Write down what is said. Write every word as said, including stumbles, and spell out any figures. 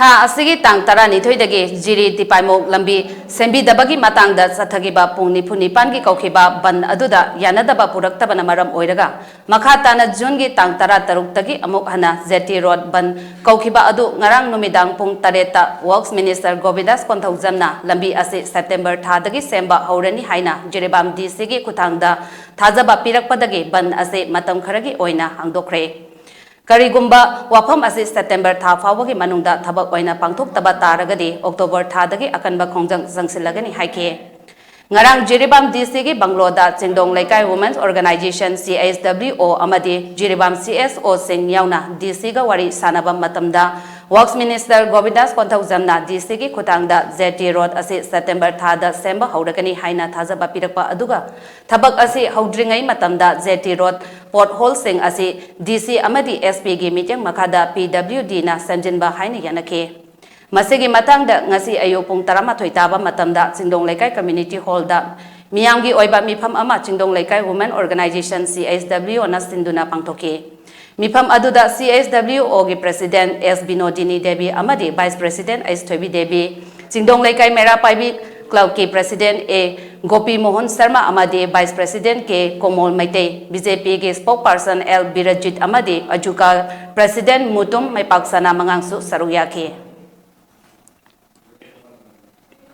ꯊꯥ ꯑꯁꯤꯒꯤ ꯇꯥꯡ ꯇꯔꯥꯅꯤꯊꯣꯏꯗꯒꯤ ꯖꯤꯔꯤ ꯇꯤꯄꯥꯏꯃꯣꯛ ꯂꯝꯕꯤ ꯁꯦꯝꯕꯤꯗꯕꯒꯤ ꯃꯇꯥꯡꯗ ꯆꯠꯊꯈꯤꯕ ꯄꯨꯡ ꯅꯤꯐꯨ ꯅꯤꯄꯥꯟꯒꯤ ꯀꯧꯈꯤꯕ ꯕꯟ ꯑꯗꯨꯗ ꯌꯥꯅꯗꯕ ꯄꯨꯔꯛꯇꯕꯅ ꯃꯔꯝ ꯑꯣꯏꯔꯒ ꯃꯈꯥ ꯇꯥꯅ ꯖꯨꯟꯒꯤ ꯇꯥꯡ ꯇꯔꯥꯇꯔꯨꯛꯇꯒꯤ ꯑꯃꯨꯛ ꯍꯟꯅ ꯖꯦꯇꯤ ꯔꯣꯗ ꯕꯟ ꯀꯧꯈꯤꯕ ꯑꯗꯨ ꯉꯔꯥꯡ ꯅꯨꯃꯤꯗꯥꯡ ꯄꯨꯡ ꯇꯔꯦꯠꯇ Works Minister ꯒꯣꯕꯤꯟꯗꯥꯁ ꯀꯣꯟꯊꯧꯖꯝꯅ ꯂꯝꯕꯤ ꯑꯁꯤ September ꯊꯥꯗꯒꯤ ꯁꯦꯝꯕ ꯍꯧꯔꯅꯤ ꯍꯥꯏꯅ ꯖꯤꯔꯤꯕꯥꯝ ꯗꯤ ꯁꯤꯒꯤ ꯈꯨꯠꯊꯥꯡꯗ ꯊꯥꯖꯕ ꯄꯤꯔꯛꯄꯗꯒꯤ ꯕꯟ ꯑꯁꯤ ꯃꯇꯝ ꯈꯔꯒꯤ ꯑꯣꯏꯅ ꯍꯥꯡꯗꯣꯛꯈ꯭ꯔꯦ꯫ ꯀꯔꯤꯒꯨꯝꯕ ꯋꯥꯐꯝ ꯑꯁꯤ September ꯊꯥ ꯐꯥꯎꯕꯒꯤ ꯃꯅꯨꯡꯗ ꯊꯕꯛ ꯑꯣꯏꯅ ꯄꯥꯡꯊꯣꯛꯇꯕ ꯇꯥꯔꯒꯗꯤ October ꯊꯥꯗꯒꯤ ꯑꯀꯟꯕ ꯈꯣꯡꯖꯪ ꯆꯪꯁꯤꯜꯂꯒꯅꯤ ꯍꯥꯏꯈꯤ꯫ ꯉꯔꯥꯡ ꯖꯤꯔꯤꯕꯥꯝ ꯗꯤ ꯁꯤꯒꯤ ꯕꯪꯒ꯭ꯂꯣꯗ ꯆꯤꯡꯗꯣꯡ ꯂꯩꯀꯥꯏ Women's Organization, ꯁꯤ ꯑꯩꯆ ꯗꯕ꯭ꯂꯤꯎ ꯑꯣ, ꯑꯃꯗꯤ ꯖꯤꯔꯤꯕꯥꯝ ꯁꯤ ꯑꯦꯁ ꯑꯣꯁꯤꯡ ꯌꯥꯎꯅ ꯗꯤ ꯁꯤꯒ ꯋꯥꯔꯤ ꯁꯥꯟꯅꯕ ꯃꯇꯝꯗ Works Minister ꯒꯣꯕꯤꯟꯗꯥꯁ ꯀꯣꯟꯊꯧꯖꯝꯅ ꯗꯤ ꯁꯤꯒꯤ ꯈꯨꯠꯊꯥꯡꯗ ꯖꯦꯇꯤ ꯔꯣꯗ ꯑꯁꯤ September ꯊꯥꯗ ꯁꯦꯝꯕ ꯍꯧꯔꯒꯅꯤ ꯍꯥꯏꯅ ꯊꯥꯖꯕ ꯄꯤꯔꯛꯄ ꯑꯗꯨꯒ ꯊꯕꯛ ꯑꯁꯤ ꯍꯧꯗ꯭ꯔꯤꯉꯩ ꯃꯇꯝꯗ ꯖꯦꯇꯤ ꯔꯣꯗ ꯄꯣꯠꯍꯣꯜꯁꯤꯡ ꯑꯁꯤ ꯗꯤ ꯁꯤ ꯑꯃꯗꯤ ꯑꯦꯁ ꯄꯤꯒꯤ ꯃꯤꯠꯌꯦꯡ ꯃꯈꯥꯗ ꯄꯤ ꯗꯕ꯭ꯂꯤꯎ ꯗꯤꯅ ꯁꯦꯝꯖꯤꯟꯕ ꯍꯥꯏꯅ ꯌꯥꯅꯈꯤ꯫ ꯃꯁꯤꯒꯤ ꯃꯇꯥꯡꯗ ꯉꯁꯤ ꯑꯌꯨꯛ ꯄꯨꯡ ꯇꯔꯥꯃꯥꯊꯣꯏ ꯇꯥꯕ ꯃꯇꯝꯗ ꯆꯤꯡꯗꯣꯡ ꯂꯩꯀꯥꯏ community hall ꯗ ꯃꯤꯌꯥꯝꯒꯤ ꯑꯣꯏꯕ ꯃꯤꯐꯝ ꯑꯃ ꯆꯤꯡꯗꯣꯡ ꯂꯩꯀꯥꯏ Women Organization, ꯁꯤ ꯑꯩꯆ ꯗꯕ꯭ꯂꯤꯎ ꯑꯣꯅ ꯁꯤꯟꯗꯨꯅ ꯄꯥꯡꯊꯣꯛꯈꯤ꯫ ꯃꯤꯐꯝ ꯑꯗꯨꯗ ꯁꯤ ꯑꯩꯆ ꯗꯕ꯭ꯂꯤꯎ ꯑꯣꯒꯤ President ꯑꯦꯁ ꯕꯤꯅꯣꯗꯤꯅꯤ ꯗꯦꯕꯤ ꯑꯃꯗꯤ Vice President ꯑꯩꯆ ꯊꯣꯏꯕꯤ ꯗꯦꯕꯤ, ꯆꯤꯡꯗꯣꯡ ꯂꯩꯀꯥꯏ ꯃꯩꯔꯥ ꯄꯥꯏꯕꯤ club ꯀꯤ President ꯑꯦ ꯒꯣꯄꯤ ꯃꯣꯍꯟ ꯁꯔꯃ ꯑꯃꯗꯤ Vice President ꯀꯦ ꯀꯣꯃꯣꯜ ꯃꯩꯇꯩ, ꯕꯤ ꯖꯦ ꯄꯤꯒꯤ spokesperson ꯑꯦꯜ ꯕꯤꯔꯖꯤꯠ ꯑꯃꯗꯤ ꯑꯖꯨꯀꯥ President ꯃꯨꯇꯨꯝ ꯃꯩꯄꯥꯛꯁꯅꯥ ꯃꯉꯥꯡꯁꯨ ꯁꯔꯨꯛ ꯌꯥꯈꯤ꯫